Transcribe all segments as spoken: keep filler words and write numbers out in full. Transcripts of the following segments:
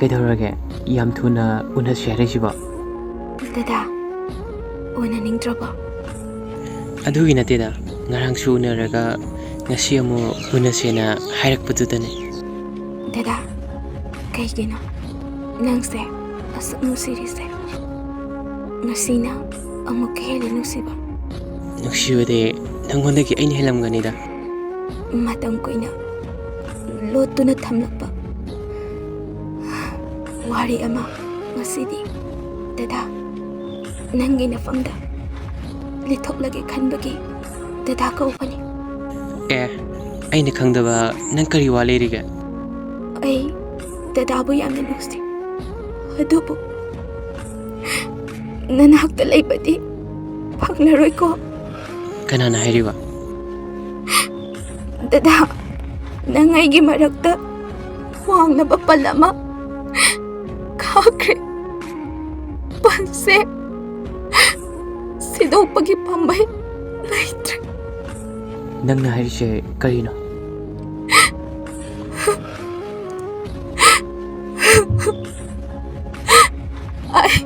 ꯀꯩꯗꯧꯔꯒꯦ? ꯌꯥꯝ ꯊꯨꯅ ꯎꯅꯁꯤ ꯍꯥꯏꯔꯛꯏꯁꯤꯕꯣ? ꯗꯗꯥ, ꯎꯅꯅꯤꯡꯗ꯭ꯔꯕꯣ? ꯑꯗꯨꯒꯤ ꯅꯠꯇꯦꯗ, ꯉꯔꯥꯡꯁꯨ ꯎꯅꯔꯒ ꯉꯁꯤ ꯑꯃꯨꯛ ꯎꯅꯁꯦꯅ ꯍꯥꯏꯔꯛꯄꯗꯨꯗꯅꯦ꯫ ꯗꯗꯥ, ꯀꯩꯒꯤꯅꯣ ꯅꯪꯁꯦ ꯑꯁꯨꯛ ꯅꯨꯡꯁꯤꯔꯤꯁꯦ? ꯉꯁꯤꯅ ꯑꯃꯨꯛꯀ ꯍꯦꯜꯂꯦ ꯅꯨꯡꯁꯤꯕ꯫ ꯅꯨꯡꯁꯤꯕꯗꯤ ꯅꯪꯉꯣꯟꯗꯒꯤ ꯑꯩꯅ ꯍꯦꯜꯂꯝꯒꯅꯤꯗ꯫ ꯃꯇꯝ ꯀꯨꯏꯅ ꯂꯣꯠꯇꯨꯅ ꯊꯝꯂꯛꯄ ꯋꯥꯔꯤ ꯑꯃ ꯉꯁꯤꯗꯤ ꯗꯗꯥ, ꯅꯪꯒꯤ ꯅꯐꯝꯗ ꯂꯤꯊꯣꯛꯂꯒꯦ ꯈꯟꯕꯒꯤ ꯗꯗꯥ ꯀꯧꯕꯅꯤ꯫ ꯑꯦ, ꯑꯩꯅ ꯈꯪꯗꯕ ꯅꯪ ꯀꯔꯤ ꯋꯥ ꯂꯩꯔꯤꯒꯦ? ꯑꯩ ꯗꯗꯥꯕꯨ ꯌꯥꯝꯅ ꯅꯨꯡꯁꯤ, ꯑꯗꯨꯕꯨ ꯅꯅꯥꯛꯇ ꯂꯩꯕꯗꯤ ꯐꯪꯂꯔꯣꯏꯀꯣ꯫ ꯀꯅꯥꯅ ꯍꯥꯏꯔꯤꯕ? ꯗꯗꯥ, ꯅꯪ ꯑꯩꯒꯤ ꯃꯔꯛꯇ ꯋꯥꯡꯂꯕ ꯄꯜ ꯑꯃ ꯈꯥꯛꯈ꯭ꯔꯦ꯫ ꯄꯜꯁꯦ ꯁꯤꯗꯣꯛꯄꯒꯤ ꯄꯥꯝꯕꯩ ꯂꯩꯇ꯭ꯔꯦ꯫ ꯅꯪꯅ ꯍꯥꯏꯔꯤꯁꯦ ꯀꯔꯤꯅꯣ? ꯑꯩ,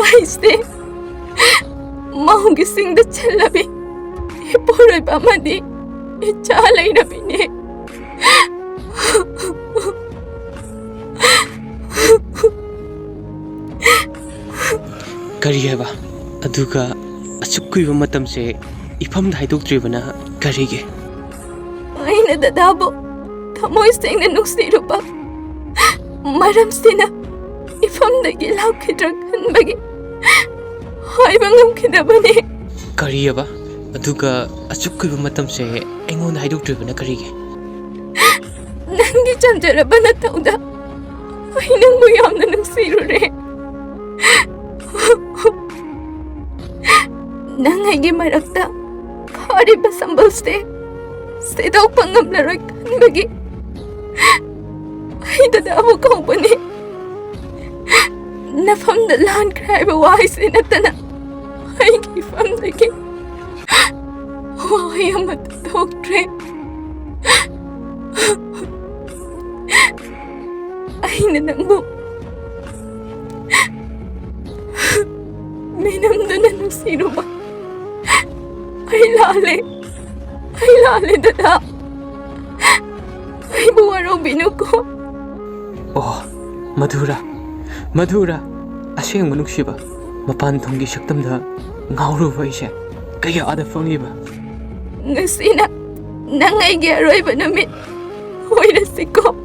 ꯑꯩꯁꯦ ꯃꯧꯒꯤ ꯁꯤꯡꯗ ꯆꯜꯂꯕꯤ ꯏꯄꯨꯔꯣꯏꯕ ꯑꯃꯗꯤ ꯏꯆꯥ ꯂꯩꯔꯕꯤꯅꯦ꯫ ꯀꯔꯤ ꯍꯥꯏꯕ? ꯑꯗꯨꯒ ꯑꯁꯨꯛ ꯀꯨꯏꯕ ꯃꯇꯝꯁꯦ ꯏꯐꯝꯗ ꯍꯥꯏꯗꯣꯛꯇ꯭ꯔꯤꯕꯅ ꯀꯔꯤꯒꯤ? ꯑꯩꯅ ꯗꯗꯥꯕꯨ ꯊꯃꯣꯏ ꯁꯦꯡꯅ ꯅꯨꯡꯁꯤꯔꯨꯕ ꯃꯔꯝꯁꯤꯅ ꯏꯐꯝꯗꯒꯤ ꯂꯥꯛꯈꯤꯗ꯭ꯔꯥ ꯈꯟꯕꯒꯤ ꯍꯥꯏꯕ ꯉꯝꯈꯤꯗꯕꯅꯤ꯫ ꯀꯔꯤꯑꯕ? ꯑꯗꯨꯒ ꯑꯁꯨꯛ ꯀꯨꯏꯕ ꯃꯇꯝꯁꯦ ꯑꯩꯉꯣꯟꯗ ꯍꯥꯏꯗꯣꯛꯇ꯭ꯔꯤꯕꯅ ꯀꯔꯤꯒꯤ? ꯅꯪꯒꯤ ꯆꯝꯖꯔꯕ ꯅꯇꯧꯗ ꯑꯩ ꯅꯪꯕꯨ ꯌꯥꯝꯅ ꯅꯨꯡꯁꯤꯔꯨꯔꯦ꯫ ꯅꯪ ꯑꯩꯒꯤ ꯃꯔꯛꯇ ꯐꯥꯔꯤꯕ ꯁꯝꯕꯜꯁꯦ ꯁꯤꯗꯣꯛꯄ ꯉꯝꯂꯔꯣꯏ ꯈꯟꯕꯒꯤ ꯑꯩ ꯗꯗꯥꯕꯨ ꯀꯧꯕꯅꯤ꯫ ꯅꯐꯝꯗ ꯂꯥꯟꯈ꯭ꯔꯦ ꯍꯥꯏꯕ ꯋꯥꯍꯩꯁꯤ ꯅꯠꯇꯅ ꯑꯩꯒꯤ ꯏꯐꯝꯗꯒꯤ ꯋꯥꯍꯩ ꯑꯃꯠꯇ ꯊꯣꯛꯇ꯭ꯔꯦ꯫ ꯑꯩꯅ ꯅꯪꯕꯨ ꯃꯤꯅꯝꯗꯨꯅ ꯅꯨꯡꯁꯤꯔꯨꯕ ꯑꯩ ꯂꯥꯜꯂꯦ꯫ ꯑꯩ ꯂꯥꯜꯂꯦ ꯗꯗꯥ꯫ ꯑꯩꯕꯨ ꯋꯥꯔꯧꯕꯤꯅꯨꯀꯣ꯫ ꯑꯣ, ꯃꯙꯨꯔꯥ, ꯃꯙꯨꯔꯥ, ꯑꯁꯦꯡꯕ ꯅꯨꯡꯁꯤꯕ, ꯃꯄꯥꯟ ꯊꯣꯡꯒꯤ ꯁꯛꯇꯝꯗ ꯉꯥꯎꯔꯨꯕ ꯑꯩꯁꯦ ꯀꯌꯥꯗ ꯐꯪꯂꯤꯕ? ꯉꯁꯤꯅ ꯅꯪ ꯑꯩꯒꯤ ꯑꯔꯣꯏꯕ ꯅꯨꯃꯤꯠ ꯑꯣꯏꯔꯁꯤꯀꯣ꯫